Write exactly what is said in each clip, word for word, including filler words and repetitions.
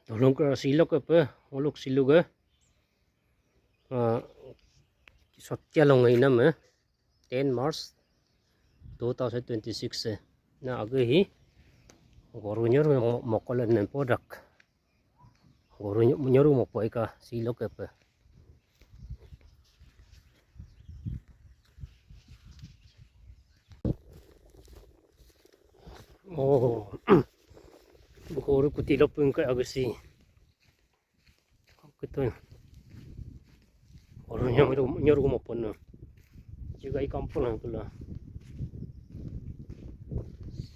Tolong ke silok ke pe, ngoluk siluke. Ah, sotya long inam eh. Ten March two thousand twenty-six eh. Na age hi. Goru nyoru mo-, mokol nem podak. Goru nyo-, nyoru mopoika silok ke pe. Oh. Goru kuti lopung ke agesi. Kito. Oro nyoru, nyoru mo pono. Juga i kampung lang tula.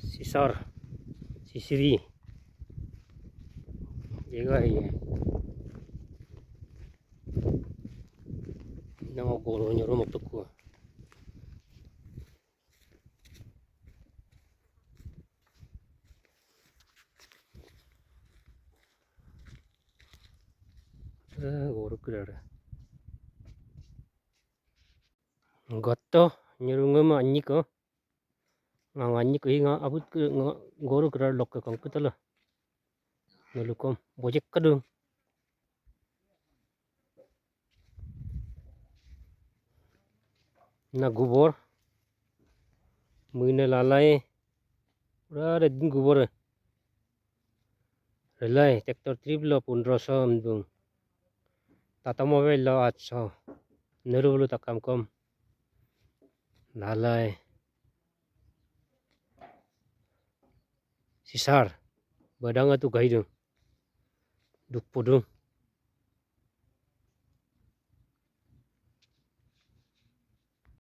Sisar. Sisiri. Juga i. Nang goro nyoru mo tuku. Eh, goru kídar. Goto, nyerungema anyiko. Ngang anyiko hi nga abut ke nga goru kídar lokke kangkutala. Nolukom, bojek kadung. Na gubor. Muine lalai. Pura de din gubor. Relai, tractor trip lo pondro so emdung. Tata Mobile lo aat so. Neru bulu takam kom. Lalai. Sisar. Badang atu gaidung. Dukpudung.